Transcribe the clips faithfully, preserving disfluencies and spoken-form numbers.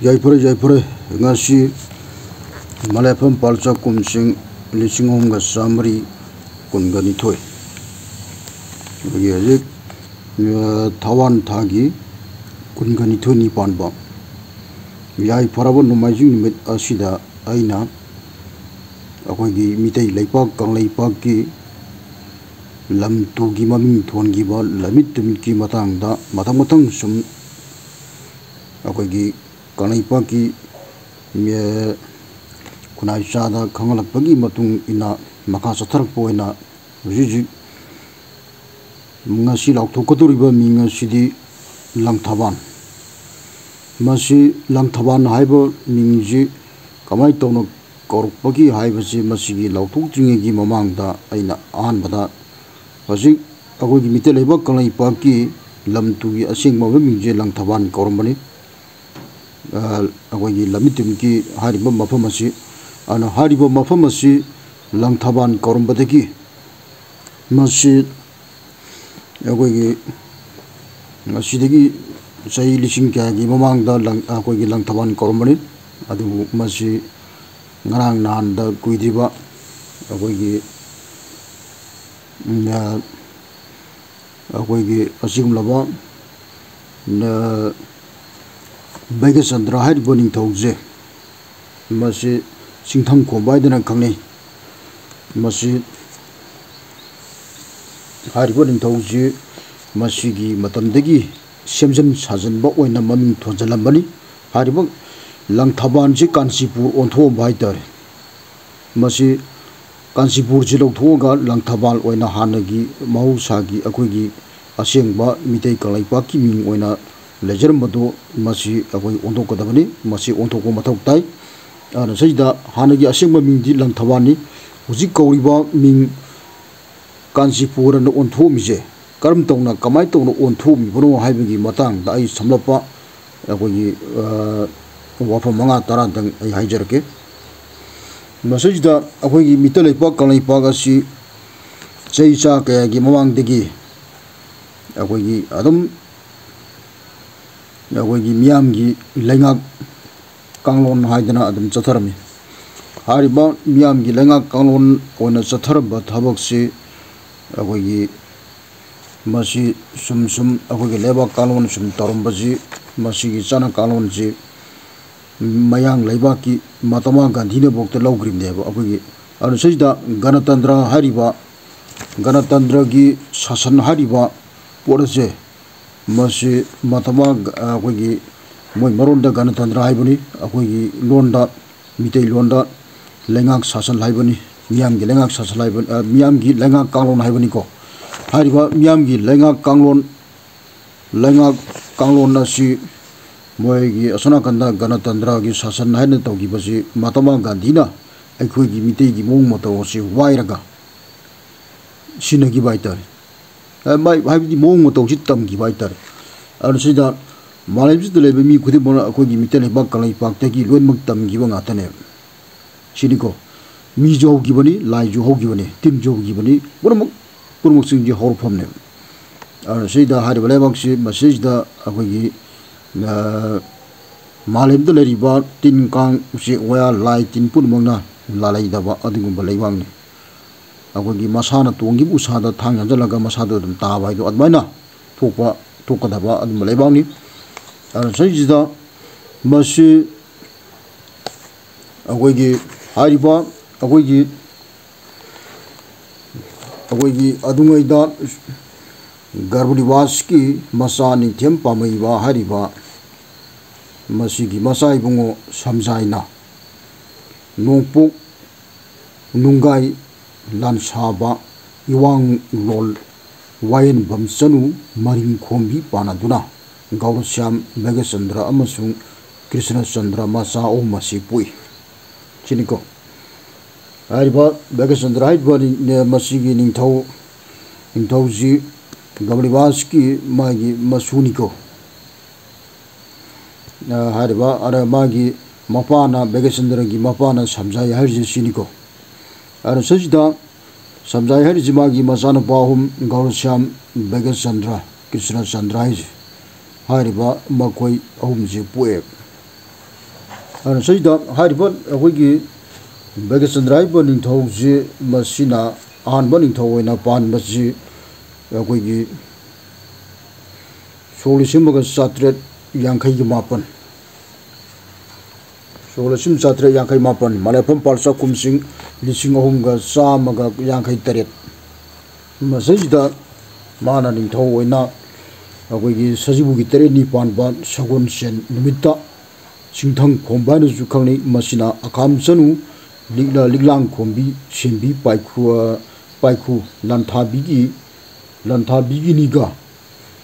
ꯌꯥꯏꯐꯔꯦ, ꯌꯥꯏꯐꯔꯦ꯫ ꯉꯁꯤ ꯃꯂꯦꯐꯝ ꯄꯥꯜꯆꯥ ꯀꯨꯝꯁꯤꯡ ꯂꯤꯁꯤꯡ ꯑꯍꯨꯝꯒ ꯆꯥꯃꯔꯤ ꯀꯨꯟꯒ ꯅꯤꯊꯣꯏ꯫ ꯑꯩꯈꯣꯏꯒꯤ ꯍꯧꯖꯤꯛ, ꯑ, ꯊꯥꯋꯥꯟ ꯊꯥꯒꯤ ꯀꯨꯟꯒ ꯅꯤꯊꯣꯏꯅꯤ ꯄꯥꯟꯕ ꯌꯥꯏꯐꯔꯕ ꯅꯣꯡꯃꯥꯏꯖꯤꯡ ꯅꯨꯃꯤꯠ ꯑꯁꯤꯗ ꯑꯩꯅ ꯑꯩꯈꯣꯏꯒꯤ ꯃꯤꯇꯩ ꯂꯩꯄꯥꯛ ꯀꯪꯂꯩꯄꯥꯛꯀꯤ ꯂꯝ ꯇꯨꯒꯤ ꯃꯃꯤꯡ ꯊꯣꯟꯈꯤꯕ ꯂꯝꯃꯤꯠ ꯇꯨꯃꯤꯠꯀꯤ ꯃꯇꯥꯡꯗ ꯃꯊꯪ ꯃꯊꯪ ꯁꯨꯝ ꯑꯩꯈꯣꯏꯒꯤ ꯀꯪꯂꯩꯄꯥꯛꯀꯤ, ꯑꯦ, ꯈꯨꯟꯅꯥꯏ ꯆꯥꯗ ꯈꯪꯍꯜꯂꯛꯄꯒꯤ ꯃꯇꯨꯡ ꯏꯟꯅ ꯃꯈꯥ ꯆꯠꯊꯔꯛꯄ ꯑꯣꯏꯅ ꯍꯧꯖꯤꯛ ꯍꯧꯖꯤꯛ ꯉꯁꯤ ꯂꯥꯎꯊꯣꯛꯀꯗꯧꯔꯤꯕ ꯃꯤꯡ ꯑꯁꯤꯗꯤ ꯂꯪꯊꯕꯥꯜ꯫ ꯃꯁꯤ ꯂꯪꯊꯕꯥꯜ ꯍꯥꯏꯕ ꯃꯤꯡꯁꯤ ꯀꯃꯥꯏꯅ ꯇꯧꯅ ꯀꯧꯔꯛꯄꯒꯦ ꯍꯥꯏꯕꯁꯤ ꯃꯁꯤꯒꯤ ꯂꯥꯎꯊꯣꯛꯇ꯭ꯔꯤꯉꯩꯒꯤ ꯃꯃꯥꯡꯗ ꯑꯩꯅ ꯑꯍꯥꯟꯕꯗ ꯍꯧꯖꯤꯛ ꯑꯩꯈꯣꯏꯒꯤ ꯃꯤꯇꯩ ꯂꯩꯕꯥꯛ ꯀꯪꯂꯩꯄꯥꯛꯀꯤ ꯂꯝ ꯇꯨꯒꯤ ꯑꯁꯦꯡꯕ ꯃꯃꯤꯡꯁꯦ ꯂꯪꯊꯕꯥꯜ ꯀꯧꯔꯝꯕꯅꯤ꯫ ꯑ, ꯑꯩꯈꯣꯏꯒꯤ ꯂꯝꯃꯤꯠ ꯇꯨꯃꯤꯠꯀꯤ ꯍꯥꯏꯔꯤꯕ ꯃꯐꯝ ꯑꯁꯤ, ꯑꯗꯨꯅ ꯍꯥꯏꯔꯤꯕ ꯃꯐꯝ ꯑꯁꯤ ꯂꯪꯊꯕꯥꯜ ꯀꯧꯔꯝꯕꯗꯒꯤ ꯃꯁꯤ ꯑꯩꯈꯣꯏꯒꯤ ꯉꯁꯤꯗꯒꯤ ꯆꯍꯤ ꯂꯤꯁꯤꯡ ꯀꯌꯥꯒꯤ ꯃꯃꯥꯡꯗ ꯂꯪ-, ꯑꯩꯈꯣꯏꯒꯤ ꯂꯪꯊꯕꯥꯜ ꯀꯧꯔꯝꯕꯅꯤ꯫ ꯑꯗꯨꯕꯨ ꯃꯁꯤ ꯉꯔꯥꯡ ꯅꯍꯥꯟꯗ ꯀꯨꯏꯗ꯭ꯔꯤꯕ ꯑꯩꯈꯣꯏꯒꯤ, ꯎꯝ, ꯑ, ꯑꯩꯈꯣꯏꯒꯤ ꯑꯁꯤꯒꯨꯝꯂꯕ, ꯑ, ꯚꯩꯒ꯭ꯌꯆꯟꯗ꯭ꯔ ꯍꯥꯏꯔꯤꯕ ꯅꯤꯡꯊꯧꯁꯦ, ꯃꯁꯤ ꯆꯤꯡꯊꯪ ꯈꯣꯝꯕ ꯍꯥꯏꯗꯅ ꯈꯪꯅꯩ꯫ ꯃꯁꯤ ꯍꯥꯏꯔꯤꯕ ꯅꯤꯡꯊꯧꯁꯤ ꯃꯁꯤꯒꯤ ꯃꯇꯝꯗꯒꯤ ꯁꯦꯝꯖꯤꯟ ꯁꯥꯖꯤꯟꯕ ꯑꯣꯏꯅ ꯃꯃꯤꯡ ꯊꯣꯟꯖꯜꯂꯝꯕꯅꯤ꯫ ꯍꯥꯏꯔꯤꯕ ꯂꯪꯊꯕꯥꯜꯁꯤ ꯀꯥꯟꯆꯤꯄꯨꯔ ꯑꯣꯟꯊꯣꯛꯑꯝꯕ ꯍꯥꯏꯇꯥꯔꯦ꯫ ꯃꯁꯤ ꯀꯥꯟꯆꯤꯄꯨꯔꯁꯤ ꯂꯧꯊꯣꯛꯑꯒ ꯂꯪꯊꯕꯥꯜ ꯑꯣꯏꯅ ꯍꯥꯟꯅꯒꯤ ꯃꯍꯧꯁꯥꯒꯤ ꯑꯩꯈꯣꯏꯒꯤ ꯑꯁꯦꯡꯕ ꯃꯤꯇꯩ ꯀꯪꯂꯩꯄꯥꯛꯀꯤ ꯃꯤꯡ ꯑꯣꯏꯅ ꯂꯩꯖꯔꯝꯕꯗꯨ ꯃꯁꯤ ꯑꯩꯈꯣꯏ ꯑꯣꯟꯊꯣꯛꯀꯗꯕꯅꯤ꯫ ꯃꯁꯤ ꯑꯣꯟꯊꯣꯛꯄ ꯃꯊꯧ ꯇꯥꯏ꯫ ꯑꯗꯨꯅ ꯁꯤꯗ ꯍꯥꯟꯅꯒꯤ ꯑꯁꯦꯡꯕ ꯃꯤꯡꯗꯤ ꯂꯪꯊꯕꯥꯜꯅꯤ꯫ ꯍꯧꯖꯤꯛ ꯀꯧꯔꯤꯕ ꯃꯤꯡ ꯀꯥꯟꯆꯤꯄꯨꯔꯅ ꯑꯣꯟꯊꯣꯛꯑꯝꯃꯤꯁꯦ ꯀꯔꯝ ꯇꯧꯅ, ꯀꯃꯥꯏꯅ ꯇꯧꯅ ꯑꯣꯟꯊꯣꯛꯑꯝꯃꯤꯕꯅꯣ ꯍꯥꯏꯕꯒꯤ ꯃꯇꯥꯡꯗ ꯑꯩ ꯁꯝꯂꯞꯄ ꯑꯩꯈꯣꯏꯒꯤ, ꯑ, ꯋꯥꯐꯝ ꯃꯉꯥ ꯇꯔꯥꯗꯪ ꯑꯩ ꯍꯥꯏꯖꯔꯛꯀꯦ꯫ ꯃꯁꯤꯗ ꯑꯩꯈꯣꯏꯒꯤ ꯃꯤꯇꯩ ꯂꯩꯄꯥꯛ ꯀꯪꯂꯩꯄꯥꯛ ꯑꯁꯤ ꯆꯍꯤ ꯆꯥ ꯀꯌꯥꯒꯤ ꯃꯃꯥꯡꯗꯒꯤ ꯑꯩꯈꯣꯏꯒꯤ ꯑꯗꯨꯝ ꯑꯩꯈꯣꯏꯒꯤ ꯃꯤꯌꯥꯝꯒꯤ ꯂꯩꯉꯥꯛ ꯀꯥꯡꯂꯣꯟ ꯍꯥꯏꯗꯅ ꯑꯗꯨꯝ ꯆꯠꯊꯔꯝꯃꯤ꯫ ꯍꯥꯏꯔꯤꯕ ꯃꯤꯌꯥꯝꯒꯤ ꯂꯩꯉꯥꯛ ꯀꯥꯡꯂꯣꯟ ꯑꯣꯏꯅ ꯆꯠꯊꯔꯝꯕ ꯊꯕꯛꯁꯤ ꯑꯩꯈꯣꯏꯒꯤ ꯃꯁꯤ ꯁꯨꯝ ꯁꯨꯝ ꯑꯩꯈꯣꯏꯒꯤ ꯂꯩꯕꯥꯛ ꯀꯥꯡꯂꯣꯟ ꯁꯨꯝ ꯇꯧꯔꯝꯕꯁꯤ, ꯃꯁꯤꯒꯤ ꯆꯠꯅ ꯀꯥꯡꯂꯣꯟꯁꯤ ꯃꯌꯥꯡ ꯂꯩꯕꯥꯛꯀꯤ ꯃꯍꯥꯇꯃꯥ ꯒꯥꯟꯙꯤꯅꯐꯥꯎꯗ ꯂꯧꯈ꯭ꯔꯤꯕꯅꯦꯕ꯫ ꯑꯩꯈꯣꯏꯒꯤ ꯑꯗꯨ ꯁꯤꯗ ꯒꯅꯇꯟꯇ꯭ꯔ ꯍꯥꯏꯔꯤꯕ, ꯒꯅꯇꯟꯇ꯭ꯔꯒꯤ ꯁꯥꯁꯟ ꯍꯥꯏꯔꯤꯕ ꯄꯣꯠ ꯑꯁꯦ, ꯃꯁꯤ ꯃꯍꯥꯇꯃꯥ, ꯑꯩꯈꯣꯏꯒꯤ ꯃꯣꯏ ꯃꯔꯣꯟꯗ ꯒꯅꯇꯟꯇ꯭ꯔ ꯍꯥꯏꯕꯅꯤ, ꯑꯩꯈꯣꯏꯒꯤ ꯂꯣꯟꯗ, ꯃꯤꯇꯩꯂꯣꯟꯗ ꯂꯩꯉꯥꯛ ꯁꯥꯁꯟ ꯍꯥꯏꯕꯅꯤ, ꯃꯤꯌꯥꯝꯒꯤ ꯂꯩꯉꯥꯛ ꯁꯥꯁꯟ ꯍꯥꯏꯕ, ꯑ, ꯃꯤꯌꯥꯝꯒꯤ ꯂꯩꯉꯥꯛ ꯀꯥꯡꯂꯣꯟ ꯍꯥꯏꯕꯅꯤꯀꯣ꯫ ꯍꯥꯏꯔꯤꯕ ꯃꯤꯌꯥꯝꯒꯤ ꯂꯩꯉꯥꯛ ꯀꯥꯡꯂꯣꯟ, ꯂꯩꯉꯥꯛ ꯀꯥꯡꯂꯣꯟ ꯑꯁꯤ ꯃꯣꯏꯒꯤ ꯑꯁꯣꯝ ꯅꯥꯀꯟꯗ ꯒꯅꯇꯟꯇ꯭ꯔꯒꯤ ꯁꯥꯁꯟ ꯍꯥꯏꯅ ꯇꯧꯈꯤꯕꯁꯤ ꯃꯍꯥꯇꯃꯥ ꯒꯥꯟꯙꯤꯅ ꯑꯩꯈꯣꯏꯒꯤ ꯃꯤꯇꯩꯒꯤ ꯃꯑꯣꯡ ꯃꯇꯧ ꯑꯁꯤ ꯋꯥꯏꯔꯒ ꯁꯤꯖꯤꯟꯅꯈꯤꯕ ꯍꯥꯏꯇꯥꯔꯦ꯫ ꯑ, ꯃꯥꯏ-, ꯍꯥꯏꯕꯗꯤ ꯃꯑꯣꯡ ꯃꯇꯧꯁꯤ ꯇꯝꯈꯤꯕ ꯍꯥꯏꯇꯥꯔꯦ꯫ ꯑꯗꯨꯅ ꯁꯤꯗ ꯃꯥꯂꯦꯝꯁꯤꯗ ꯂꯩꯕ ꯃꯤ ꯈꯨꯗꯤꯡꯃꯛꯅ ꯑꯩꯈꯣꯏꯒꯤ ꯃꯤꯇꯩ ꯂꯩꯕꯥꯛ ꯀꯪꯂꯩꯄꯥꯛꯇꯒꯤ ꯂꯣꯏꯅꯃꯛ ꯇꯝꯈꯤꯕ ꯉꯥꯛꯇꯅꯦꯕ꯫ ꯁꯤꯅꯤꯀꯣ, ꯃꯤꯁꯨ ꯍꯧꯈꯤꯕꯅꯤ, ꯂꯥꯏꯁꯨ ꯍꯧꯈꯤꯕꯅꯤ, ꯇꯤꯟꯁꯨ ꯍꯧꯈꯤꯕꯅꯤ, ꯄꯨꯝꯅꯃꯛ, ꯄꯨꯝꯅꯃꯛꯁꯤꯡꯁꯤ ꯍꯧꯔꯛꯐꯝꯅꯦꯕ꯫ ꯑꯗꯨꯅ ꯁꯤꯗ ꯍꯥꯏꯔꯤꯕ ꯂꯩꯕꯥꯛꯁꯤ, ꯃꯁꯤꯁꯤꯗ ꯑꯩꯈꯣꯏꯒꯤ, ꯑ, ꯃꯥꯂꯦꯝꯗ ꯂꯩꯔꯤꯕ ꯇꯤꯟ ꯀꯥꯡ, ꯎꯆꯦꯛ ꯋꯥꯌꯥ, ꯂꯥꯏ ꯇꯤꯟ ꯄꯨꯝꯅꯃꯛꯅ ꯂꯥꯂꯩꯗꯕ ꯑꯗꯨꯒꯨꯝꯕ ꯂꯩꯕꯥꯛꯅꯤ꯫ ꯑꯩꯈꯣꯏꯒꯤ ꯃꯁꯥꯅ ꯇꯣꯡꯈꯤꯕ ꯎꯁꯥꯗ ꯊꯥꯡ ꯌꯥꯟꯁꯤꯜꯂꯒ ꯃꯁꯥꯗꯣ ꯑꯗꯨꯝ ꯇꯥꯕ ꯍꯥꯏꯗꯣ, ꯑꯗꯨꯃꯥꯏꯅ ꯊꯣꯛꯄ, ꯊꯣꯛꯀꯗꯕ ꯑꯗꯨꯝꯕ ꯂꯩꯕꯥꯛꯅꯤ꯫ ꯑꯗꯨꯅ ꯁꯤꯁꯤꯗ ꯃꯁꯤ ꯑꯩꯈꯣꯏꯒꯤ ꯍꯥꯏꯔꯤꯕ ꯑꯩꯈꯣꯏꯒꯤ, ꯑꯩꯈꯣꯏꯒꯤ ꯑꯗꯨꯉꯩꯗ ꯒꯔꯚꯅꯤꯕꯥꯁꯀꯤ ꯃꯆꯥ ꯅꯤꯡꯊꯦꯝ ꯄꯥꯝꯃꯩꯕ ꯍꯥꯏꯔꯤꯕ ꯃꯁꯤꯒꯤ ꯃꯆꯥ ꯏꯕꯨꯡꯉꯣ ꯁꯝꯖꯥꯏꯅ ꯅꯣꯡꯄꯣꯛ ꯅꯨꯡꯒꯥꯏ ꯂꯥꯟꯁꯥꯕ ꯏꯋꯥꯡꯂꯣꯜ ꯋꯥꯌꯦꯟꯕꯝ ꯆꯅꯨ ꯃꯔꯤꯡ ꯈꯣꯝꯕꯤ ꯄꯥꯟꯅꯗꯨꯅ ꯒꯧꯔꯁ꯭ꯌꯥꯝ, ꯚꯦꯒꯆꯟꯗ꯭ꯔ ꯑꯃꯁꯨꯡ ꯀ꯭ꯔꯤꯁꯅꯆꯟꯗ꯭ꯔ ꯃꯆꯥ ꯑꯍꯨꯝ ꯑꯁꯤ ꯄꯣꯛꯏ꯫ ꯁꯤꯅꯤꯀꯣ꯫ ꯍꯥꯏꯔꯤꯕ ꯚꯦꯒꯆꯟꯗ꯭ꯔ ꯍꯥꯏꯔꯤꯕ ꯅꯤꯡ-, ꯃꯁꯤꯒꯤ ꯅꯤꯡꯊꯧ, ꯅꯤꯡꯊꯧꯁꯤ ꯒꯕꯔꯤꯕꯥꯁꯀꯤ ꯃꯥꯒꯤ ꯃꯁꯨꯅꯤꯀꯣ꯫ ꯑ, ꯍꯥꯏꯔꯤꯕ ꯑꯗ ꯃꯥꯒꯤ ꯃꯄꯥꯅ, ꯚꯦꯒꯆꯟꯗ꯭ꯔꯒꯤ ꯃꯄꯥꯅ ꯁꯝꯖꯥꯏ ꯍꯥꯏꯔꯤꯁꯦ ꯁꯤꯅꯤꯀꯣ꯫ ꯑꯗ ꯁꯤꯁꯤꯗ ꯁꯝꯖꯥꯏ ꯍꯥꯏꯔꯤꯁꯤ ꯃꯥꯒꯤ ꯃꯆꯥꯅꯨꯄꯥ ꯑꯍꯨꯝ, ꯒꯧꯔꯁ꯭ꯌꯥꯝ, ꯚꯦꯒꯆꯟꯗ꯭ꯔ, ꯀ꯭ꯔꯤꯁꯅꯆꯟꯗ꯭ꯔ ꯍꯥꯏꯁꯦ, ꯍꯥꯏꯔꯤꯕ ꯃꯈꯣꯏ ꯑꯍꯨꯝꯁꯤ ꯄꯣꯛꯑꯦ꯫ ꯑꯗꯨꯅ ꯁꯤꯗ ꯍꯥꯏꯔꯤꯕ ꯑꯩꯈꯣꯏꯒꯤ ꯚꯥꯒ꯭ꯌꯆꯟꯗ꯭ꯔ ꯍꯥꯏꯔꯤꯕ ꯅꯤꯡꯊꯧꯁꯤ, ꯃꯁꯤꯅ ꯑꯍꯥꯟꯕ ꯅꯤꯡꯊꯧ ꯑꯣꯏꯅ ꯄꯥꯟꯕꯁꯤ ꯑꯩꯈꯣꯏꯒꯤ ꯁꯣꯛ ꯂꯤꯁꯤꯡ ꯑꯃꯒ ꯆꯥꯇ꯭ꯔꯦꯠ ꯌꯥꯡꯈꯩꯒ ꯃꯥꯄꯟ, ꯁꯣꯛ ꯂꯤꯁꯤꯡ ꯆꯥꯇ꯭ꯔꯦꯠ ꯌꯥꯡꯈꯩ ꯃꯥꯄꯟ, ꯃꯂꯦꯐꯝ ꯄꯥꯜ ꯆꯥꯛꯈꯨꯝꯁꯤꯡ ꯂꯤꯁꯤꯡ ꯑꯍꯨꯝꯒ ꯆꯥꯝꯃꯒ ꯌꯥꯡꯈꯩ ꯇꯔꯦꯠ, ꯃꯁꯤꯗꯩꯁꯤꯗ ꯃꯥꯅ ꯅꯤꯡꯊꯧ ꯑꯣꯏꯅ ꯑꯩꯈꯣꯏꯒꯤ ꯁꯖꯤꯕꯨꯒꯤ ꯇꯔꯦꯠꯅꯤ ꯄꯥꯟꯕ ꯁꯒꯣꯜꯁꯦꯟ ꯅꯨꯃꯤꯠꯇ ꯆꯤꯡꯊꯪ ꯈꯣꯝꯕ ꯍꯥꯏꯅꯁꯨ ꯈꯪꯅꯩ꯫ ꯃꯁꯤꯅ ꯑꯈꯥꯝ ꯆꯅꯨ, ꯂꯤꯛꯂꯥ, ꯂꯤꯛꯂꯥꯡ ꯈꯣꯝꯕꯤ, ꯁꯦꯝꯕꯤ, ꯄꯥꯏꯈꯨ, ꯄꯥꯏꯈꯨ, ꯂꯥꯟꯊꯥꯕꯤꯒꯤ, ꯂꯥꯟꯊꯥꯕꯤꯒꯤꯅꯤꯒ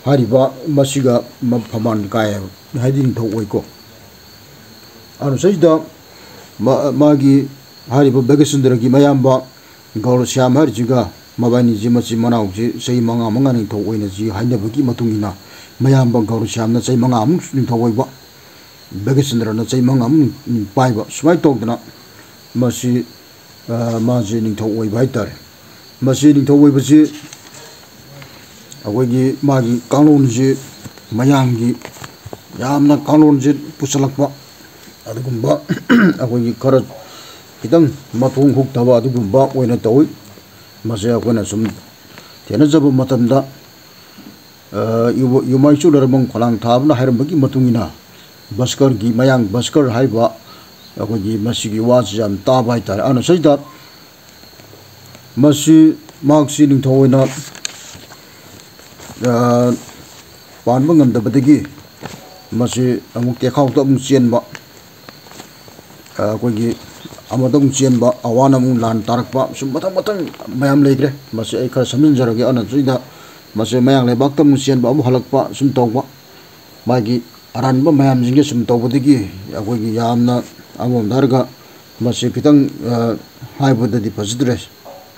ꯍꯥꯏꯔꯤꯕ ꯃꯁꯤꯒ ꯃ-, ꯐꯝꯕꯥꯜ ꯀꯥꯏ ꯍꯥꯏꯗꯤ ꯅꯤꯡꯊꯧ ꯑꯣꯏꯀꯣ꯫ ꯑꯗꯨꯅ ꯁꯤꯗ ꯃꯥ-, ꯃꯥꯒꯤ ꯍꯥꯏꯔꯤꯕ ꯚꯥꯒ꯭ꯌꯆꯟꯗ꯭ꯔꯒꯤ ꯃꯌꯥꯝꯕ ꯒꯧꯔꯁ꯭ꯌꯥꯝ ꯍꯥꯏꯔꯤꯁꯤꯒ ꯃꯕꯥꯅꯤꯁꯤ ꯃꯆꯤꯟ ꯃꯅꯥꯎꯁꯤ ꯆꯍꯤ ꯃꯉꯥ ꯃꯉꯥ ꯅꯤꯡꯊꯧ ꯑꯣꯏꯅꯁꯤ ꯍꯥꯏꯅꯕꯒꯤ ꯃꯇꯨꯡ ꯏꯟꯅ ꯃꯌꯥꯝꯕ ꯒꯧꯔꯁ꯭ꯌꯥꯝꯅ ꯆꯍꯤ ꯃꯉꯥꯃꯨꯛ ꯅꯤꯡꯊꯧ ꯑꯣꯏꯕ, ꯚꯥꯒ꯭ꯌꯆꯟꯗ꯭ꯔꯅ ꯆꯍꯤ ꯃꯉꯥꯃꯨꯛ ꯄꯥꯏꯕ, ꯁꯨꯃꯥꯏꯅ ꯇꯧꯗꯅ ꯃꯁꯤ, ꯑ, ꯃꯥꯁꯤ ꯅꯤꯡꯊꯧ ꯑꯣꯏꯕ ꯍꯥꯏꯇꯥꯔꯦ꯫ ꯃꯁꯤ ꯅꯤꯡꯊꯧ ꯑꯣꯏꯕꯁꯤ ꯑꯩꯈꯣꯏꯒꯤ ꯃꯥꯒꯤ ꯀꯥꯡꯂꯣꯟꯁꯤ ꯃꯌꯥꯝꯒꯤ ꯌꯥꯝꯅ ꯀꯥꯡꯂꯣꯟꯁꯤ ꯄꯨꯁꯜꯂꯛꯄ ꯑꯗꯨꯒꯨꯝꯕ ꯑꯩꯈꯣꯏꯒꯤ ꯈꯔ ꯈꯤꯇꯪ ꯃꯊꯣꯡ ꯍꯨꯛꯇꯕ ꯑꯗꯨꯒꯨꯝꯕ ꯑꯣꯏꯅ ꯇꯧꯏ꯫ ꯃꯁꯦ ꯑꯩꯈꯣꯏꯅ ꯁꯨꯝ ꯊꯦꯡꯅꯖꯕ ꯃꯇꯝꯗ, ꯑ, ꯌꯨ-, ꯌꯨꯝꯃꯥꯏꯆꯨ ꯂꯩꯔꯃꯪ ꯈꯣꯂꯥꯡ ꯊꯥꯕꯅ ꯍꯥꯏꯔꯝꯕꯒꯤ ꯃꯇꯨꯡ ꯏꯟꯅ ꯚꯁꯀꯔꯒꯤ, ꯃꯌꯥꯡ ꯚꯁꯀꯔ ꯍꯥꯏꯕ ꯑꯩꯈꯣꯏꯒꯤ ꯃꯁꯤꯒꯤ ꯋꯥꯁꯤ ꯌꯥꯝ ꯇꯥꯕ ꯍꯥꯏꯇꯥꯔꯦ꯫ ꯑꯗꯨꯅ ꯁꯤꯗ ꯃꯁꯤ ꯃꯍꯥꯛꯁꯤ ꯅꯤꯡꯊꯧ ꯑꯣꯏꯅ, ꯑ, ꯄꯥꯟꯕ ꯉꯝꯗꯕꯗꯒꯤ ꯃꯁꯤ ꯑꯃꯨꯛ ꯇꯦꯈꯥꯎꯗ ꯑꯃꯨꯛ ꯆꯦꯟꯕ, ꯑ, ꯑꯩꯈꯣꯏꯒꯤ ꯑꯃꯗ ꯑꯃꯨꯛ ꯆꯦꯟꯕ, ꯑꯋꯥꯅ ꯑꯃꯨꯛ ꯂꯥꯟ ꯇꯥꯔꯛꯄ, ꯁꯨꯝ ꯃꯊꯪ ꯃꯊꯪ ꯃꯌꯥꯝ ꯂꯩꯈ꯭ꯔꯦ꯫ ꯃꯁꯤ ꯑꯩ ꯈꯔ ꯁꯝꯖꯤꯟꯖꯔꯒꯦ꯫ ꯑꯗꯨꯅ ꯁꯤꯗ ꯃꯁꯤ ꯃꯌꯥꯡ ꯂꯩꯕꯥꯛꯇ ꯑꯃꯨꯛ ꯆꯦꯟꯕ, ꯑꯃꯨꯛ ꯍꯜꯂꯛꯄ, ꯁꯨꯝ ꯇꯧꯕ꯫ ꯃꯥꯒꯤ ꯑꯔꯥꯟꯕ ꯃꯌꯥꯝꯁꯤꯡꯁꯦ ꯁꯨꯝ ꯇꯧꯕꯗꯒꯤ ꯑꯩꯈꯣꯏꯒꯤ ꯌꯥꯝꯅ, ꯑꯃꯔꯣꯝꯗ ꯍꯥꯏꯔꯒ ꯃꯁꯤ ꯈꯤꯇꯪ, ꯑ, ꯍꯥꯏꯕꯗꯗꯤ ꯐꯖꯗ꯭ꯔꯦ꯫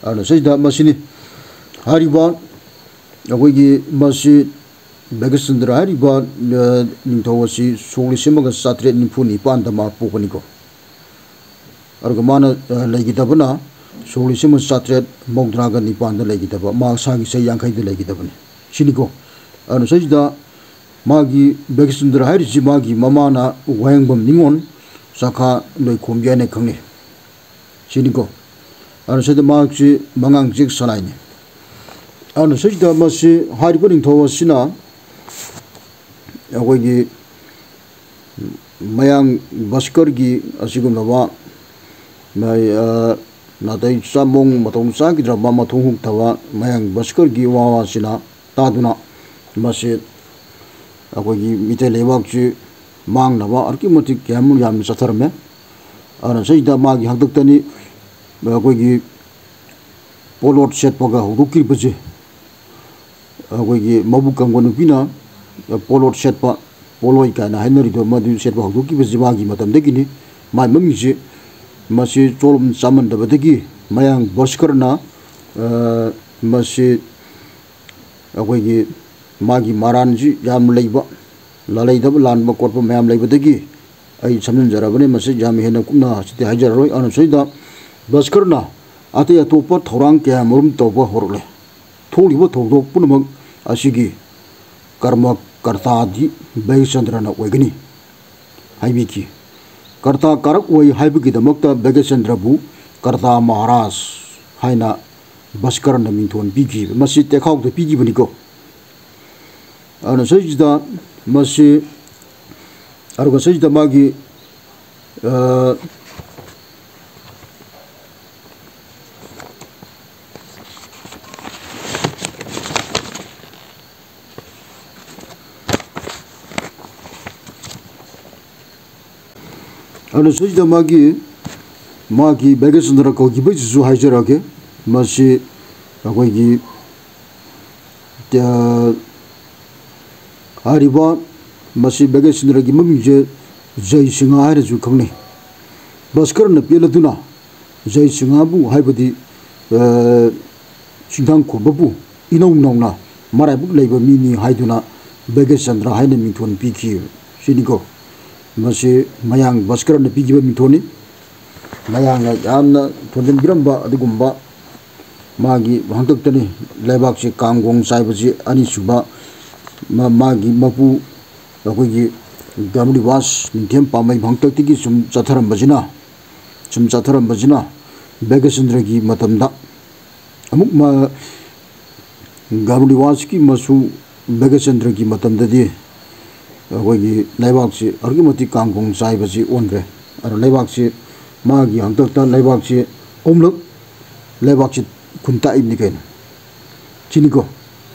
ꯑꯗꯨꯅ ꯁꯤꯗ ꯃꯁꯤꯅꯤ ꯍꯥꯏꯔꯤꯕ ꯑꯩꯈꯣꯏꯒꯤ ꯃꯁꯤ ꯚꯥꯒ꯭ꯌꯆꯟꯗ꯭ꯔ ꯍꯥꯏꯔꯤꯕ, ꯑ, ꯅꯤꯡꯊꯧ ꯑꯁꯤ ꯁꯣꯛ ꯂꯤꯁꯤꯡ ꯑꯃꯒ ꯆꯥꯇ꯭ꯔꯦꯠ ꯅꯤꯐꯨ ꯅꯤꯄꯥꯟꯗ ꯃꯥ ꯄꯣꯛꯄꯅꯤꯀꯣ꯫ ꯑꯗꯨꯒ ꯃꯥꯅ, ꯑ, ꯂꯩꯈꯤꯗꯕꯅ ꯁꯣꯛ ꯂꯤꯁꯤꯡ ꯑꯃ ꯆꯥꯇ꯭ꯔꯦꯠ ꯃꯧꯗ꯭ꯔꯥꯒ ꯅꯤꯄꯥꯟꯗ ꯂꯩꯈꯤꯗꯕ, ꯃꯥ ꯁꯥꯒꯤ ꯆꯍꯤ ꯌꯥꯡꯈꯩꯗ ꯂꯩꯈꯤꯗꯕꯅꯤ꯫ ꯁꯤꯅꯤꯀꯣ꯫ ꯑꯗꯨꯅ ꯁꯤꯗꯩꯁꯤꯗ ꯃꯥꯒꯤ ꯚꯥꯒ꯭ꯌꯆꯟꯗ꯭ꯔ ꯍꯥꯏꯔꯤꯁꯤ ꯃꯥꯒꯤ ꯃꯃꯥꯅ ꯋꯥꯍꯦꯡꯕꯝ ꯅꯤꯉꯣꯜ, ꯆꯥꯈꯥ ꯂꯣꯏꯈꯣꯝꯕꯤ ꯍꯥꯏꯅ ꯈꯪꯅꯩ꯫ ꯁꯤꯅꯤꯀꯣ꯫ ꯑꯗꯨꯅ ꯁꯤꯗ ꯃꯍꯥꯛꯁꯤ ꯃꯉꯥꯡ ꯆꯦꯛ ꯁꯂꯥꯏꯅꯤ꯫ ꯑꯗꯨꯅ ꯁꯤꯗ ꯃꯁꯤ ꯍꯥꯏꯔꯤꯕ ꯅꯤꯡꯊꯧ ꯑꯁꯤꯅ ꯑꯩꯈꯣꯏꯒꯤ ꯃꯌꯥꯡ ꯕꯁꯀꯔꯒꯤ ꯑꯁꯤꯒꯨꯝꯂꯕ ꯅꯥꯏ-, ꯑ, ꯅꯥꯇꯩ ꯆꯥ-, ꯃꯑꯣꯡ ꯃꯇꯧ ꯆꯥꯈꯤꯗ꯭ꯔꯕ, ꯃꯊꯣꯡ ꯍꯨꯛꯇꯕ ꯃꯌꯥꯡ ꯕꯁꯀꯔꯒꯤ ꯋꯥ ꯋꯥꯁꯤꯅ ꯇꯥꯗꯨꯅ ꯃꯁꯤ ꯑꯩꯈꯣꯏꯒꯤ ꯃꯤꯇꯩ ꯂꯩꯕꯥꯛꯁꯤ ꯃꯥꯡꯅꯕ ꯑꯗꯨꯛꯀꯤ ꯃꯇꯤꯛ ꯀꯌꯥ ꯑꯃ ꯌꯥꯝꯅ ꯆꯠꯊꯔꯝꯃꯦ꯫ ꯑꯗꯨꯅ ꯁꯤꯗ ꯃꯥꯒꯤ ꯍꯥꯛꯇꯛꯇꯅꯤ ꯑꯩꯈꯣꯏꯒꯤ ꯄꯣꯂꯣꯠ ꯁꯦꯠꯄꯒ ꯍꯧꯗꯣꯛꯈꯤꯕꯁꯦ꯫ ꯑꯩꯈꯣꯏꯒꯤ ꯃꯕꯨꯛ ꯀꯪꯕ ꯅꯨꯄꯤꯅ ꯄꯣꯂꯣꯠ ꯁꯦꯠꯄ, ꯄꯣꯂꯣꯏ ꯀꯥꯏꯅ ꯍꯥꯏꯅꯔꯤꯗꯣ, ꯃꯗꯨ ꯁꯦꯠꯄ ꯍꯧꯗꯣꯛꯈꯤꯕꯁꯤ ꯃꯥꯒꯤ ꯃꯇꯝꯗꯒꯤꯅꯤ꯫ ꯃꯥꯏ ꯃꯃꯤꯡꯁꯤ ꯃꯁꯤ ꯆꯣꯂꯝ ꯆꯥꯃꯟꯗꯕꯗꯒꯤ ꯃꯌꯥꯡ ꯕꯁꯀꯔꯅ, ꯑ, ꯃꯁꯤ ꯑꯩꯈꯣꯏꯒꯤ ꯃꯥꯒꯤ ꯃꯔꯥꯟꯁꯤ ꯌꯥꯝ ꯂꯩꯕ, ꯂꯥꯜꯂꯩꯗꯕ ꯂꯥꯟꯕ ꯈꯣꯠꯄ ꯃꯌꯥꯝ ꯂꯩꯕꯗꯒꯤ ꯑꯩ ꯁꯝꯖꯤꯟꯖꯔꯕꯅꯤ꯫ ꯃꯁꯤ ꯌꯥꯝ ꯍꯦꯟꯅ ꯀꯨꯞꯅ ꯍꯧꯖꯤꯛꯇꯤ ꯍꯥꯏꯖꯔꯔꯣꯏ꯫ ꯑꯗꯨꯅ ꯁꯤꯗ ꯕꯁꯀꯔꯅ ꯑꯇꯩ ꯑꯇꯣꯞꯄ ꯊꯧꯔꯥꯡ ꯀꯌꯥ ꯃꯔꯨꯝ ꯇꯧꯕ ꯍꯧꯔꯛꯂꯦ꯫ ꯊꯣꯛꯂꯤꯕ ꯊꯧꯗꯣꯛ ꯄꯨꯝꯅꯃꯛ ꯑꯁꯤꯒꯤ ꯀꯔꯃ ꯀꯔꯇꯥꯗꯤ ꯕꯩꯒꯆꯟꯗ꯭ꯔꯅ ꯑꯣꯏꯒꯅꯤ ꯍꯥꯏꯕꯤꯈꯤ꯫ ꯀꯔꯇꯥ ꯀꯥꯔꯛ ꯑꯣꯏ ꯍꯥꯏꯕꯒꯤꯗꯃꯛꯇ ꯕꯩꯒꯆꯟꯗ꯭ꯔꯕꯨ ꯀꯔꯇꯥ ꯃꯍꯥꯔꯥꯖ ꯍꯥꯏꯅ ꯕꯁꯀꯔꯅ ꯃꯤꯡꯊꯣꯟ ꯄꯤꯈꯤꯕ, ꯃꯁꯤ ꯇꯦꯈꯥꯎꯗ ꯄꯤꯈꯤꯕꯅꯤꯀꯣ꯫ ꯑꯗꯨꯅ ꯁꯤꯗꯩꯁꯤꯗ ꯃꯁꯤ, ꯑꯗꯨꯒ ꯁꯤꯗꯩꯁꯤꯗ ꯃꯥꯒꯤ, ꯑ, ꯑꯗꯨꯅ ꯁꯤꯗꯩꯁꯤꯗ ꯃꯥꯒꯤ, ꯃꯥꯒꯤ ꯕꯩꯒꯆꯟꯗ꯭ꯔ ꯀꯧꯈꯤꯕꯩꯁꯤꯁꯨ ꯍꯥꯏꯖꯔꯛꯑꯒꯦ꯫ ꯃꯁꯤ ꯑꯩꯈꯣꯏꯒꯤ, ꯑ, ꯍꯥꯏꯔꯤꯕ ꯃꯁꯤ ꯕꯩꯒꯆꯟꯗ꯭ꯔꯒꯤ ꯃꯃꯤꯡꯁꯦ ꯖꯩ ꯁꯤꯡꯍ ꯍꯥꯏꯅꯁꯨ ꯈꯪꯅꯩ꯫ ꯕꯁꯀꯔꯅ ꯄꯦꯜꯂꯗꯨꯅ ꯖꯩ ꯁꯤꯡꯍꯕꯨ, ꯍꯥꯏꯕꯗꯤ, ꯑ, ꯆꯤꯡꯊꯥꯡ ꯈꯣꯝꯕꯕꯨ ꯏꯅꯧ ꯅꯧꯅ ꯃꯔꯥꯏꯕꯛ ꯂꯩꯕ ꯃꯤꯅꯤ ꯍꯥꯏꯗꯨꯅ ꯕꯩꯒꯆꯟꯗ꯭ꯔ ꯍꯥꯏꯅ ꯃꯤꯡꯊꯣꯟ ꯄꯤꯈꯤ꯫ ꯁꯤꯅꯤꯀꯣ꯫ ꯃꯁꯤ ꯃꯌꯥꯡ ꯕꯁꯀꯔꯅ ꯄꯤꯈꯤꯕ ꯃꯤꯡꯊꯣꯟꯅꯤ꯫ ꯃꯌꯥꯡꯅ ꯌꯥꯝꯅ ꯊꯣꯟꯖꯤꯟꯕꯤꯔꯝꯕ ꯑꯗꯨꯒꯨꯝꯕ ꯃꯥꯒꯤ ꯍꯥꯛꯇꯛꯇꯅꯤ꯫ ꯂꯩꯕꯥꯛꯁꯤ ꯀꯥꯡꯒꯣꯡ ꯆꯥꯏꯕꯁꯤ ꯑꯅꯤꯁꯨꯕ ꯃ-, ꯃꯥꯒꯤ ꯃꯄꯨ ꯑꯩꯈꯣꯏꯒꯤ ꯒꯥꯔꯨ ꯅꯤꯋꯥꯁ ꯅꯤꯡꯊꯦꯝ ꯄꯥꯝꯃꯩ ꯍꯥꯛꯇꯛꯇꯒꯤ ꯁꯨꯝ ꯆꯠꯊꯔꯝꯕꯁꯤꯅ, ꯁꯨꯝ ꯆꯠꯊꯔꯝꯕꯁꯤꯅ ꯚꯒꯆꯟꯗ꯭ꯔꯒꯤ ꯃꯇꯝꯗ ꯑꯃꯨꯛ ꯃ-, ꯒꯥꯔꯨ ꯅꯤꯋꯥꯁꯀꯤ ꯃꯆꯨ ꯚꯒꯆꯟꯗ꯭ꯔꯒꯤ ꯃꯇꯝꯗꯗꯤ ꯑꯩꯈꯣꯏꯒꯤ ꯂꯩꯕꯥꯛꯁꯤ ꯑꯗꯨꯛꯀꯤ ꯃꯇꯤꯛ ꯀꯥꯡ ꯈꯣꯡ ꯆꯥꯏꯕꯁꯤ ꯑꯣꯟꯈ꯭ꯔꯦ꯫ ꯑꯗꯨꯅ ꯂꯩꯕꯥꯛꯁꯤ ꯃꯥꯒꯤ ꯍꯥꯛꯇꯛꯇ ꯂꯩꯕꯥꯛꯁꯤ ꯑꯍꯨꯝꯂꯛ ꯂꯩꯕꯥꯛꯁꯤ ꯈꯨꯟ ꯇꯥꯛꯏꯕꯅꯤ ꯀꯩꯅꯣ꯫ ꯁꯤꯅꯤꯀꯣ,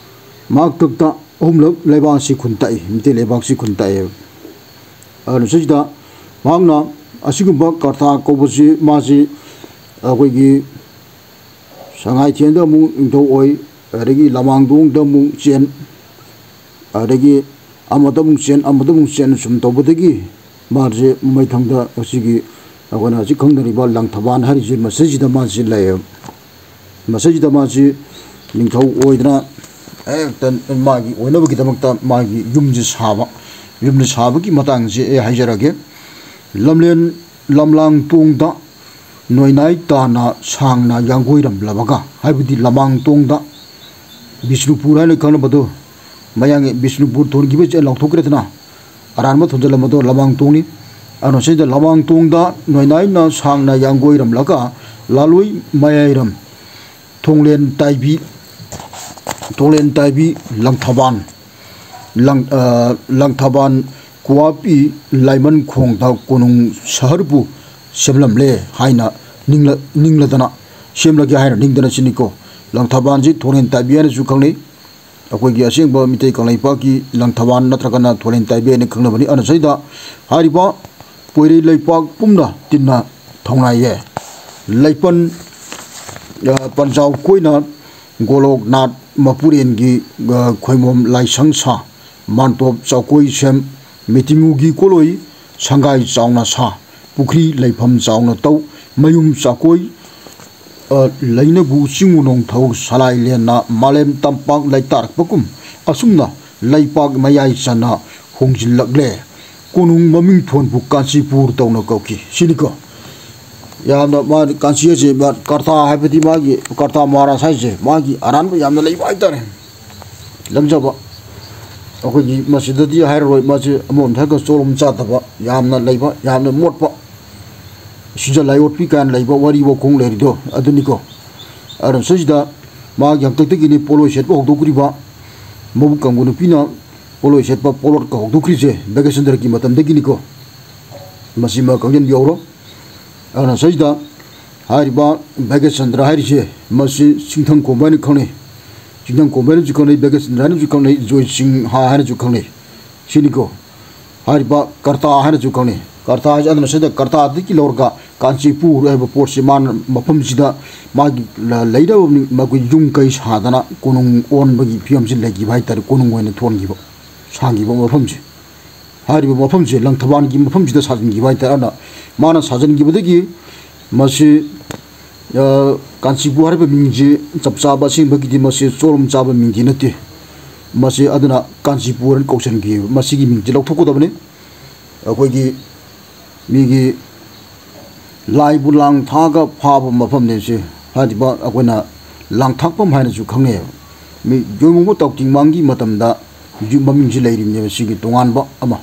ꯃꯥ ꯍꯥꯛꯇꯛꯇ ꯑꯍꯨꯝꯂꯛ ꯂꯩꯕꯥꯛꯁꯤ ꯈꯨꯟ ꯇꯥꯛꯏ, ꯃꯤꯇꯩ ꯂꯩꯕꯥꯛꯁꯤ ꯈꯨꯟ ꯇꯥꯛꯑꯦꯕ꯫ ꯑꯗꯨꯅ ꯁꯤꯁꯤꯗ ꯃꯍꯥꯛꯅ ꯑꯁꯤꯒꯨꯝꯕ ꯀꯔꯊꯥ ꯀꯧꯕꯁꯤ ꯃꯥꯁꯤ ꯑꯩꯈꯣꯏꯒꯤ ꯁꯉꯥꯏꯊꯦꯟꯗ ꯑꯃꯨꯛ ꯅꯤꯡꯊꯧ ꯑꯣꯏ, ꯑꯗꯒꯤ ꯂꯃꯥꯡꯗꯣꯡꯗ ꯑꯃꯨꯛ ꯆꯦꯟ, ꯑꯗꯒꯤ ꯑꯃꯗ ꯑꯃꯨꯛ ꯆꯦꯟ, ꯑꯃꯗ ꯑꯃꯨꯛ ꯆꯦꯟ ꯁꯨꯝ ꯇꯧꯕꯗꯒꯤ ꯃꯥꯁꯦ ꯃꯩꯊꯪꯗ ꯑꯁꯤꯒꯤ ꯑꯩꯈꯣꯏꯅ ꯍꯧꯖꯤꯛ ꯈꯪꯅꯔꯤꯕ ꯂꯪꯊꯕꯥꯜ ꯍꯥꯏꯔꯤꯁꯦ ꯃꯁꯤꯁꯤꯗ ꯃꯥꯁꯤ ꯂꯩꯌꯦꯕ꯫ ꯃꯁꯤꯁꯤꯗ ꯃꯥꯁꯤ ꯅꯤꯡꯊꯧ ꯑꯣꯏꯗꯅ ꯍꯦꯛꯇ ꯃꯥꯒꯤ ꯑꯣꯏꯅꯕꯒꯤꯗꯃꯛꯇ ꯃꯥꯒꯤ ꯌꯨꯝꯁꯦ ꯁꯥꯕ, ꯌꯨꯝꯁꯦ ꯁꯥꯕꯒꯤ ꯃꯇꯥꯡꯁꯦ ꯑꯩ ꯍꯥꯏꯖꯔꯒꯦ꯫ ꯂꯝꯂꯦꯟ ꯂꯝꯂꯥꯡ ꯇꯣꯡꯗ ꯅꯣꯏꯅꯥꯏ ꯇꯥꯅ ꯁꯥꯡꯅ ꯌꯥꯡꯒꯣꯏꯔꯝꯂꯕꯒ, ꯍꯥꯏꯕꯗꯤ ꯂꯃꯥꯡ ꯇꯣꯡꯗ ꯕꯤꯁꯅꯨꯄꯨꯔ ꯍꯥꯏꯅ ꯈꯪꯅꯕꯗꯣ, ꯃꯌꯥꯡꯒꯤ ꯕꯤꯁꯅꯨꯄꯨꯔ ꯊꯣꯟꯈꯤꯕꯁꯦ ꯂꯥꯎꯊꯣꯛꯈ꯭ꯔꯦꯗꯅ, ꯑꯔꯥꯟꯕ ꯊꯣꯟꯖꯜꯂꯝꯕꯗꯣ ꯂꯃꯥꯡ ꯇꯣꯡꯅꯤ꯫ ꯑꯗꯨꯅ ꯁꯤꯗ ꯂꯃꯥꯡ ꯇꯣꯡꯗ ꯅꯣꯏꯅꯥꯏꯅ ꯁꯥꯡꯅ ꯌꯥꯡꯒꯣꯏꯔꯝꯂꯒ ꯂꯥꯂꯣꯏ ꯃꯌꯥꯏꯔꯝ ꯊꯣꯡꯂꯦꯟ ꯇꯥꯏꯕꯤ, ꯊꯣꯡꯂꯦꯟ ꯇꯥꯏꯕꯤ ꯂꯪꯊꯕꯥꯟ, ꯂꯪ-, ꯑ, ꯂꯪꯊꯕꯥꯟ ꯀ꯭ꯋꯥꯄꯤ ꯂꯥꯏꯃꯟ ꯈꯣꯡꯗ ꯀꯣꯅꯨꯡ ꯁꯍꯔꯕꯨ ꯁꯦꯝꯂꯝꯂꯦ ꯍꯥꯏꯅ ꯅꯤꯡꯂ-, ꯅꯤꯡꯂꯗꯅ, ꯁꯦꯝꯂꯒꯦ ꯍꯥꯏꯅ ꯅꯤꯡꯗꯅ ꯁꯤꯅꯤꯀꯣ꯫ ꯂꯪꯊꯕꯥꯟꯁꯤ ꯊꯣꯡꯂꯦꯟ ꯇꯥꯏꯕꯤ ꯍꯥꯏꯅꯁꯨ ꯈꯪꯅꯩ꯫ ꯑꯩꯈꯣꯏꯒꯤ ꯑꯁꯦꯡꯕ ꯃꯤꯇꯩ ꯀꯪꯂꯩꯄꯥꯛꯀꯤ ꯂꯪꯊꯕꯥꯟ ꯅꯠꯇ꯭ꯔꯒꯅ ꯊꯣꯂꯦꯟ ꯇꯥꯏꯕꯤ ꯍꯥꯏꯅ ꯈꯪꯅꯕꯅꯤ꯫ ꯑꯗꯨꯅ ꯁꯤꯗ ꯍꯥꯏꯔꯤꯕ ꯄꯣꯏꯔꯩ ꯂꯩꯄꯥꯛ ꯄꯨꯝꯅ ꯇꯤꯟꯅ ꯊꯧꯅꯥꯏꯌꯦ꯫ ꯂꯩꯄꯟ, ꯑ, ꯄꯟꯖꯥꯎ ꯀꯣꯏꯅ ꯒꯣꯂꯣꯛꯅꯥꯊ ꯃꯄꯨꯔꯦꯟꯒꯤ, ꯑ, ꯈꯣꯏꯃꯣꯝ ꯂꯥꯏꯁꯪ ꯁꯥ, ꯃꯥꯟꯇꯣꯞ ꯆꯥꯎꯀꯣꯏ ꯁꯦꯝ, ꯃꯤꯇꯤꯡꯉꯨꯒꯤ ꯀꯣꯂꯣꯏ ꯁꯪꯒꯥꯏ ꯆꯥꯎꯅ ꯁꯥ, ꯄꯨꯈ꯭ꯔꯤ ꯂꯩꯐꯝ ꯆꯥꯎꯅ ꯇꯧ, ꯃꯌꯨꯝ ꯆꯥꯀꯣꯏ, ꯑ, ꯂꯩꯅꯕꯨ ꯆꯤꯡꯉꯨ ꯅꯣꯡꯊꯧ ꯁꯂꯥꯏ ꯂꯦꯟꯅ ꯃꯥꯂꯦꯝ ꯇꯝꯄꯥꯛ ꯂꯩꯇꯥꯔꯛꯄꯒꯨꯝ, ꯑꯁꯨꯝꯅ ꯂꯩꯄꯥꯛ ꯃꯌꯥꯏ ꯆꯟꯅ ꯍꯣꯡꯖꯤꯜꯂꯛꯂꯦ꯫ ꯀꯣꯅꯨꯡ ꯃꯃꯤꯡ ꯊꯣꯟꯕꯨ ꯀꯥꯟꯆꯤꯄꯨꯔ ꯇꯧꯅ ꯀꯧꯈꯤ꯫ ꯁꯤꯅꯤꯀꯣ꯫ ꯌꯥꯝꯅ ꯃꯥ ꯀꯥꯟꯆꯤ ꯍꯥꯏꯁꯦ, ꯃꯥ ꯀꯔꯊꯥ ꯍꯥꯏꯕꯗꯤ ꯃꯥꯒꯤ ꯀꯔꯊꯥ ꯃꯍꯥꯔꯥꯖ ꯍꯥꯏꯁꯦ, ꯃꯥꯒꯤ ꯑꯔꯥꯟꯕ ꯌꯥꯝꯅ ꯂꯩꯕ ꯍꯥꯏꯇꯥꯔꯦ꯫ ꯂꯪꯖꯕ꯫ ꯑꯩꯈꯣꯏꯒꯤ ꯃꯁꯤꯗꯗꯤ ꯍꯥꯏꯔꯔꯣꯏ, ꯃꯁꯤ ꯑꯃꯔꯣꯝꯗ ꯍꯥꯏꯔꯒ ꯆꯣꯂꯣꯝ ꯆꯥꯗꯕ, ꯌꯥꯝꯅ ꯂꯩꯕ, ꯌꯥꯝꯅ ꯃꯣꯠꯄ, ꯁꯤꯖ ꯂꯥꯏꯑꯣꯠꯄꯤ ꯀꯥꯏꯅ ꯂꯩꯕ ꯋꯥꯔꯤ ꯋꯥꯈꯣꯡ ꯂꯩꯔꯤꯗꯣ ꯑꯗꯨꯅꯤꯀꯣ꯫ ꯑꯗꯨꯅ ꯁꯤꯗꯩꯁꯤꯗ ꯃꯥꯒꯤ ꯍꯥꯛꯇꯛꯇꯒꯤꯅꯤ ꯄꯣꯠꯂꯣꯏ ꯁꯦꯠꯄ ꯍꯧꯗꯣꯛꯈ꯭ꯔꯤꯕ, ꯃꯕꯨꯛ ꯀꯪꯕ ꯅꯨꯄꯤꯅ ꯄꯣꯠꯂꯣꯏ ꯁꯦꯠꯄ ꯄꯣꯠꯂꯣꯠꯀ ꯍꯧꯗꯣꯛꯈ꯭ꯔꯤꯁꯦ ꯚꯥꯒ꯭ꯌꯆꯟꯗ꯭ꯔꯒꯤ ꯃꯇꯝꯗꯒꯤꯅꯤꯀꯣ꯫ ꯃꯁꯤꯃ ꯈꯪꯖꯤꯟꯕꯤꯍꯧꯔꯣ꯫ ꯑꯗꯨꯅ ꯁꯤꯗꯩꯁꯤꯗ ꯍꯥꯏꯔꯤꯕ ꯚꯥꯒ꯭ꯌꯆꯟꯗ꯭ꯔ ꯍꯥꯏꯔꯤꯁꯦ, ꯃꯁꯤ ꯆꯤꯡꯊꯪ ꯀꯣꯝꯕ ꯍꯥꯏꯅ ꯈꯪꯅꯩ꯫ ꯆꯤꯡꯊꯪ ꯀꯣꯝꯕ ꯍꯥꯏꯅꯁꯨ ꯈꯪꯅꯩ, ꯚꯥꯒ꯭ꯌꯆꯟꯗ꯭ꯔ ꯍꯥꯏꯅꯁꯨ ꯈꯪꯅꯩ, ꯖꯣꯏꯁꯤꯡꯍ ꯍꯥꯏꯅꯁꯨ ꯈꯪꯅꯩ꯫ ꯁꯤꯅꯤꯀꯣ꯫ ꯍꯥꯏꯔꯤꯕ ꯀꯔꯇꯥ ꯍꯥꯏꯅꯁꯨ ꯈꯪꯅꯩ꯫ ꯀꯔꯇꯥ ꯍꯥꯏꯁꯦ ꯑꯗꯨꯅ ꯁꯤꯗ ꯀꯔꯇꯥꯗꯒꯤ ꯂꯧꯔꯒ ꯀꯥꯟꯆꯤꯄꯨꯔ ꯍꯥꯏꯕ ꯄꯣꯠꯁꯤ ꯃꯥꯅ ꯃꯐꯝꯁꯤꯗ ꯃꯥꯒꯤ ꯂ-, ꯂꯩꯔꯕ ꯃꯤ-, ꯃꯈꯣꯏ ꯌꯨꯝ ꯀꯩ ꯁꯥꯗꯅ ꯀꯣꯅꯨꯡ ꯑꯣꯟꯕꯒꯤ ꯐꯤꯕꯝꯁꯤ ꯂꯩꯈꯤꯕ ꯍꯥꯏꯇꯥꯔꯦ, ꯀꯣꯅꯨꯡ ꯑꯣꯏꯅ ꯊꯣꯟꯈꯤꯕ, ꯁꯥꯈꯤꯕ ꯃꯐꯝꯁꯦ꯫ ꯍꯥꯏꯔꯤꯕ ꯃꯐꯝꯁꯦ ꯂꯪꯊꯕꯥꯜꯒꯤ ꯃꯐꯝꯁꯤꯗ ꯁꯥꯖꯤꯟꯈꯤꯕ ꯍꯥꯏꯇꯥꯔꯦ꯫ ꯑꯗꯨꯅ ꯃꯥꯅ ꯁꯥꯖꯤꯟꯈꯤꯕꯗꯒꯤ ꯃꯁꯤ, ꯑ, ꯀꯥꯟꯆꯤꯄꯨꯔ ꯍꯥꯏꯔꯤꯕ ꯃꯤꯡꯁꯤ ꯆꯞ ꯆꯥꯕ ꯑꯁꯦꯡꯕꯒꯤꯗꯤ ꯃꯁꯤ ꯆꯣꯂꯝ ꯆꯥꯕ ꯃꯤꯡꯗꯤ ꯅꯠꯇꯦ꯫ ꯃꯁꯤ ꯑꯗꯨꯅ ꯀꯥꯟꯆꯤꯄꯨꯔ ꯍꯥꯏꯅ ꯀꯧꯁꯤꯟꯈꯤ꯫ ꯃꯁꯤꯒꯤ ꯃꯤꯡꯁꯤ ꯂꯧꯊꯣꯛꯀꯗꯕꯅꯤ꯫ ꯑꯩꯈꯣꯏꯒꯤ ꯃꯤꯒꯤ ꯂꯥꯏꯕꯨ ꯂꯥꯡ ꯊꯥꯛꯑꯒ ꯐꯥꯕ ꯃꯐꯝꯅꯦ ꯁꯤ꯫ ꯍꯥꯏꯔꯤꯕ ꯑꯩꯈꯣꯏꯅ ꯂꯥꯡꯊꯥꯛꯐꯝ ꯍꯥꯏꯅꯁꯨ ꯈꯪꯅꯩꯌꯦꯕ꯫ ꯃꯤ ꯌꯣꯡꯕꯨꯡꯕ ꯇꯥꯎꯇꯤꯡꯃꯥꯡꯒꯤ ꯃꯇꯝꯗ ꯌꯨꯝ ꯃꯃꯤꯡꯁꯤ ꯂꯩꯔꯤꯕꯅꯦꯕ꯫ ꯁꯤꯒꯤ ꯇꯣꯉꯥꯟꯕ ꯑꯃ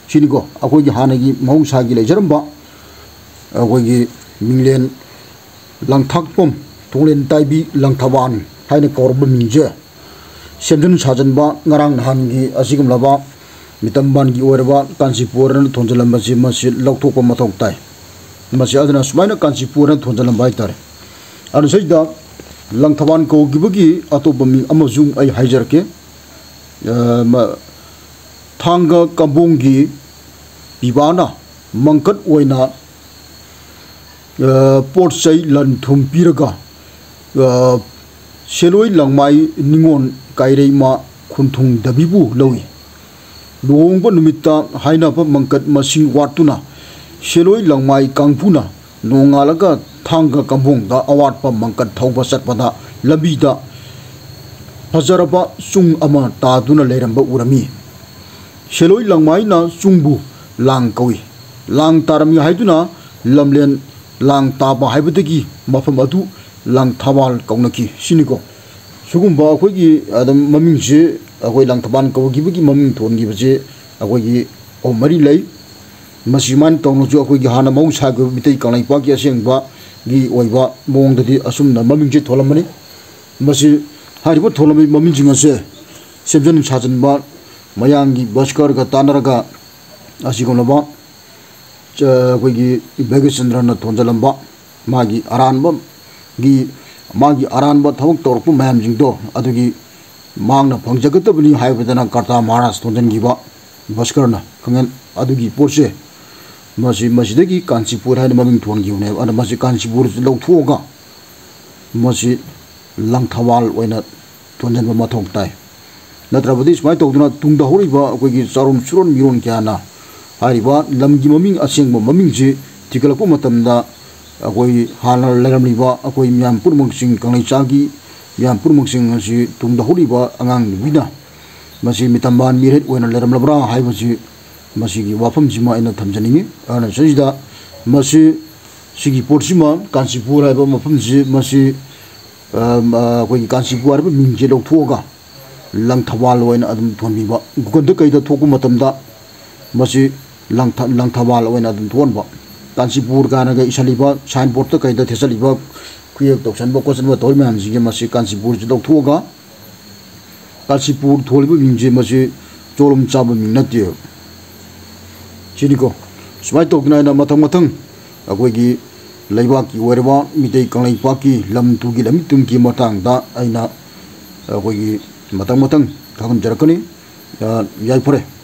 ꯁꯤꯅꯤꯀꯣ꯫ ꯑꯩꯈꯣꯏꯒꯤ ꯍꯥꯟꯅꯒꯤ ꯃꯍꯧꯁꯥꯒꯤ ꯂꯩꯖꯔꯝꯕ ꯑꯩꯈꯣꯏꯒꯤ ꯃꯤꯡꯂꯦꯟ ꯂꯥꯡꯊꯥꯛꯐꯝ, ꯊꯣꯡꯂꯦꯟ ꯇꯥꯏꯕꯤ ꯂꯪꯊꯕꯥꯜ ꯍꯥꯏꯅ ꯀꯧꯔꯕ ꯃꯤꯡꯁꯦ ꯁꯦꯝꯖꯤꯟ ꯁꯥꯖꯤꯟꯕ ꯉꯔꯥꯡ ꯅꯍꯥꯟꯒꯤ ꯑꯁꯤꯒꯨꯝꯂꯕ ꯃꯤꯇꯝꯕꯥꯟꯒꯤ ꯑꯣꯏꯔꯕ ꯀꯥꯟꯆꯤꯄꯨꯔꯅ ꯊꯣꯟꯖꯤꯜꯂꯝꯕꯁꯤ ꯃꯁꯤ ꯂꯧꯊꯣꯛꯄ ꯃꯊꯧ ꯇꯥꯏ꯫ ꯃꯁꯤ ꯑꯗꯨꯅ ꯁꯨꯃꯥꯏꯅ ꯀꯥꯟꯆꯤꯄꯨꯔꯅ ꯊꯣꯟꯖꯤꯜꯂꯝꯕ ꯍꯥꯏꯇꯥꯔꯦ꯫ ꯑꯗꯨ ꯁꯤꯗ ꯂꯪꯊꯕꯥꯜ ꯀꯧꯈꯤꯕꯒꯤ ꯑꯇꯣꯞꯄ ꯃꯤꯡ ꯑꯃꯁꯨ ꯑꯩ ꯍꯥꯏꯖꯔꯛꯀꯦ꯫ ꯑ, ꯃ-, ꯊꯥꯡꯒ ꯀꯝꯕꯣꯡꯒꯤ ꯄꯤꯕꯥꯅ ꯃꯪꯀꯠ ꯑꯣꯏꯅ, ꯑ, ꯄꯣꯠ ꯆꯩ ꯂꯟ ꯊꯨꯝ ꯄꯤꯔꯒ, ꯑ, ꯁꯦꯂꯣꯏ ꯂꯪꯃꯥꯏ ꯅꯤꯉꯣꯜ ꯀꯥꯏꯔꯩꯃ ꯈꯨꯟꯊꯨꯡꯗꯕꯤꯕꯨ ꯂꯧꯏ꯫ ꯂꯨꯍꯣꯡꯕ ꯅꯨꯃꯤꯠꯇ ꯍꯥꯏꯅꯕ ꯃꯪꯀꯠ ꯃꯁꯤꯡ ꯋꯥꯠꯇꯨꯅ ꯁꯦꯂꯣꯏ ꯂꯪꯃꯥꯏ ꯀꯥꯡꯕꯨꯅ ꯅꯣꯡꯉꯥꯜꯂꯒ ꯊꯥꯡꯒ ꯀꯝꯕꯣꯡꯗ ꯑꯋꯥꯠꯄ ꯃꯪꯀꯠ ꯊꯧꯕ ꯆꯠꯄꯗ ꯂꯝꯕꯤꯗ ꯐꯖꯔꯕ ꯆꯨꯡ ꯑꯃ ꯇꯥꯗꯨꯅ ꯂꯩꯔꯝꯕ ꯎꯔꯝꯃꯤ꯫ ꯁꯦꯂꯣꯏ ꯂꯪꯃꯥꯏꯅ ꯆꯨꯡꯕꯨ ꯂꯥꯡ ꯀꯧꯏ꯫ ꯂꯥꯡ ꯇꯥꯔꯝꯃꯤ ꯍꯥꯏꯗꯨꯅ ꯂꯝꯂꯦꯟ ꯂꯥꯡ ꯇꯥꯕ ꯍꯥꯏꯕꯗꯒꯤ ꯃꯐꯝ ꯑꯗꯨ ꯂꯥꯡꯊꯕꯥꯜ ꯀꯧꯅꯈꯤ꯫ ꯁꯤꯅꯤꯀꯣ꯫ ꯁꯤꯒꯨꯝꯕ ꯑꯩꯈꯣꯏꯒꯤ ꯑꯗꯨꯝ ꯃꯃꯤꯡꯁꯤ, ꯑꯩꯈꯣꯏ ꯂꯪꯊꯕꯥꯜ ꯀꯧꯈꯤꯕꯒꯤ ꯃꯃꯤꯡ ꯊꯣꯟꯈꯤꯕꯁꯤ ꯑꯩꯈꯣꯏꯒꯤ ꯑꯍꯨꯝ ꯃꯔꯤ ꯂꯩ꯫ ꯃꯁꯤ ꯁꯨꯃꯥꯏꯅ ꯇꯧꯅꯁꯨ ꯑꯩꯈꯣꯏꯒꯤ ꯍꯥꯟꯅ ꯃꯍꯧꯁꯥꯒꯤ ꯑꯣꯏꯕ ꯃꯤꯇꯩ ꯀꯪꯂꯩꯄꯥꯛꯀꯤ ꯑꯁꯦꯡꯕꯒꯤ ꯑꯣꯏꯕ ꯃꯑꯣꯡꯗꯗꯤ ꯑꯁꯨꯝꯅ ꯃꯃꯤꯡꯁꯤ ꯊꯣꯜꯂꯝꯕꯅꯤ꯫ ꯃꯁꯤ ꯍꯥꯏꯔꯤꯕ ꯊꯣꯜꯂꯝꯕꯒꯤ ꯃꯃꯤꯡꯁꯤꯡ ꯑꯁꯦ ꯁꯦꯝꯖꯤꯟ ꯁꯥꯖꯤꯟꯕ, ꯃꯌꯥꯡꯒꯤ ꯚꯥꯁꯀꯔꯒ ꯇꯥꯟꯅꯔꯒ ꯑꯁꯤꯒꯨꯝꯂꯕ, ꯑ, ꯑꯩꯈꯣꯏꯒꯤ ꯚꯥꯒ꯭ꯌꯆꯟꯗ꯭ꯔꯅ ꯊꯣꯟꯖꯜꯂꯝꯕ ꯃꯥꯒꯤ ꯑꯔꯥꯟꯕꯒꯤ, ꯃꯥꯒꯤ ꯑꯔꯥꯟꯕ ꯊꯕꯛ ꯇꯧꯔꯛꯄ ꯃꯌꯥꯝꯁꯤꯡꯗꯣ ꯑꯗꯨꯒꯤ ꯃꯍꯥꯛꯅ ꯐꯪꯖꯒꯗꯕꯅꯤ ꯍꯥꯏꯕꯗꯅ ꯀꯔꯇꯥ ꯃꯍꯥꯔꯥꯖ ꯊꯣꯟꯖꯟꯈꯤꯕ ꯚꯥꯁꯀꯔꯅ ꯈꯪꯍꯟ ꯑꯗꯨꯒꯤ ꯄꯣꯠꯁꯦ, ꯃꯁꯤ, ꯃꯁꯤꯗꯒꯤ ꯀꯥꯟꯆꯤꯄꯨꯔ ꯍꯥꯏꯅ ꯃꯃꯤꯡ ꯊꯣꯟꯈꯤꯕꯅꯦꯕ꯫ ꯑꯗꯨꯅ ꯃꯁꯤ ꯀꯥꯟꯆꯤꯄꯨꯔꯁꯤ ꯂꯧꯊꯣꯛꯑꯒ ꯃꯁꯤ ꯂꯪꯊꯕꯥꯜ ꯑꯣꯏꯅ ꯊꯣꯟꯖꯟꯕ ꯃꯊꯧ ꯇꯥꯏ꯫ ꯅꯠꯇ꯭ꯔꯕꯗꯤ ꯁꯨꯃꯥꯏꯅ ꯇꯧꯗꯅ ꯇꯨꯡꯗ ꯍꯧꯔꯛꯏꯕ ꯑꯩꯈꯣꯏꯒꯤ ꯆꯥꯔꯣꯟ ꯁꯨꯔꯣꯟ ꯃꯤꯔꯣꯟ ꯀꯌꯥꯅ ꯍꯥꯏꯔꯤꯕ ꯂꯝꯒꯤ ꯃꯃꯤꯡ, ꯑꯁꯦꯡꯕ ꯃꯃꯤꯡꯁꯤ ꯊꯤꯒꯠꯂꯛꯄ ꯃꯇꯝꯗ ꯑꯩꯈꯣꯏ ꯍꯥꯟꯅ ꯂꯩꯔꯝꯂꯤꯕ ꯑꯩꯈꯣꯏ ꯃꯤꯌꯥꯝ ꯄꯨꯝꯅꯃꯛꯁꯤꯡ, ꯀꯪꯂꯩꯆꯥꯒꯤ ꯃꯤꯌꯥꯝ ꯄꯨꯝꯅꯃꯛꯁꯤꯡ ꯑꯁꯤ ꯇꯨꯡꯗ ꯍꯧꯔꯤꯕ ꯑꯉꯥꯡ ꯅꯨꯕꯤꯅ ꯃꯁꯤ ꯃꯤꯇꯝꯕꯥꯟ ꯃꯤꯔꯦꯠ ꯑꯣꯏꯅ ꯂꯩꯔꯝꯂꯕ꯭ꯔꯥ ꯍꯥꯏꯕꯁꯤ ꯃꯁꯤꯒꯤ ꯋꯥꯐꯝꯁꯤꯃ ꯑꯩꯅ ꯊꯝꯖꯅꯤꯡꯏ꯫ ꯑꯗꯨꯅ ꯁꯤꯗ ꯃꯁꯤ, ꯁꯤꯒꯤ ꯄꯣꯠꯁꯤꯃ ꯀꯥꯟꯆꯤꯄꯨꯔ ꯍꯥꯏꯕ ꯃꯐꯝꯁꯤ, ꯃꯁꯤ, ꯑ, ꯑ, ꯑꯩꯈꯣꯏꯒꯤ ꯀꯥꯟꯆꯤꯄꯨꯔ ꯍꯥꯏꯕ ꯃꯤꯡꯁꯦ ꯂꯧꯊꯣꯛꯑꯒ ꯂꯪꯊꯕꯥꯜ ꯑꯣꯏꯅ ꯑꯗꯨꯝ ꯊꯣꯟꯕꯤꯕ꯫ Google-ꯗ ꯀꯩꯗ ꯊꯣꯛꯄ ꯃꯇꯝꯗ ꯃꯁꯤ ꯂꯪꯊ-, ꯂꯪꯊꯕꯥꯜ ꯑꯣꯏꯅ ꯑꯗꯨꯝ ꯊꯣꯟꯕ꯫ ꯀꯥꯟꯆꯤꯄꯨꯔ ꯀꯥꯏꯅꯒ ꯏꯁꯜꯂꯤꯕ, signboard-ꯇ ꯀꯩꯗ ꯊꯦꯠꯆꯜꯂꯤꯕ, ꯈꯨꯌꯦꯛ ꯇꯧꯁꯟꯕ ꯈꯣꯠꯆꯟꯕ ꯇꯧꯔꯤ ꯃꯌꯥꯝꯁꯤꯡꯁꯦ ꯃꯁꯤ ꯀꯥꯟꯆꯤꯄꯨꯔꯁꯤ ꯂꯧꯊꯣꯛꯑꯒ ꯀꯥꯟꯆꯤꯄꯨꯔ ꯊꯣꯜꯂꯤꯕ ꯃꯤꯡꯁꯦ ꯃꯁꯤ ꯆꯣꯂꯝ ꯆꯥꯕ ꯃꯤꯡ ꯅꯠꯇꯦꯕ꯫ ꯁꯤꯅꯤꯀꯣ꯫ ꯁꯨꯃꯥꯏꯅ ꯇꯧꯗꯅ ꯑꯩꯅ ꯃꯊꯪ ꯃꯊꯪ ꯑꯩꯈꯣꯏꯒꯤ ꯂꯩꯕꯥꯛꯀꯤ ꯑꯣꯏꯔꯕ ꯃꯤꯇꯩ ꯀꯪꯂꯩꯄꯥꯛꯀꯤ ꯂꯝ ꯇꯨꯒꯤ ꯂꯝꯃꯤꯠ ꯇꯨꯝꯒꯤ ꯃꯇꯥꯡꯗ ꯑꯩꯅ ꯑꯩꯈꯣꯏꯒꯤ ꯃꯊꯪ ꯃꯊꯪ ꯊꯥꯒꯠꯆꯔꯛꯀꯅꯤ꯫ ꯑ, ꯌꯥꯏꯐꯔꯦ꯫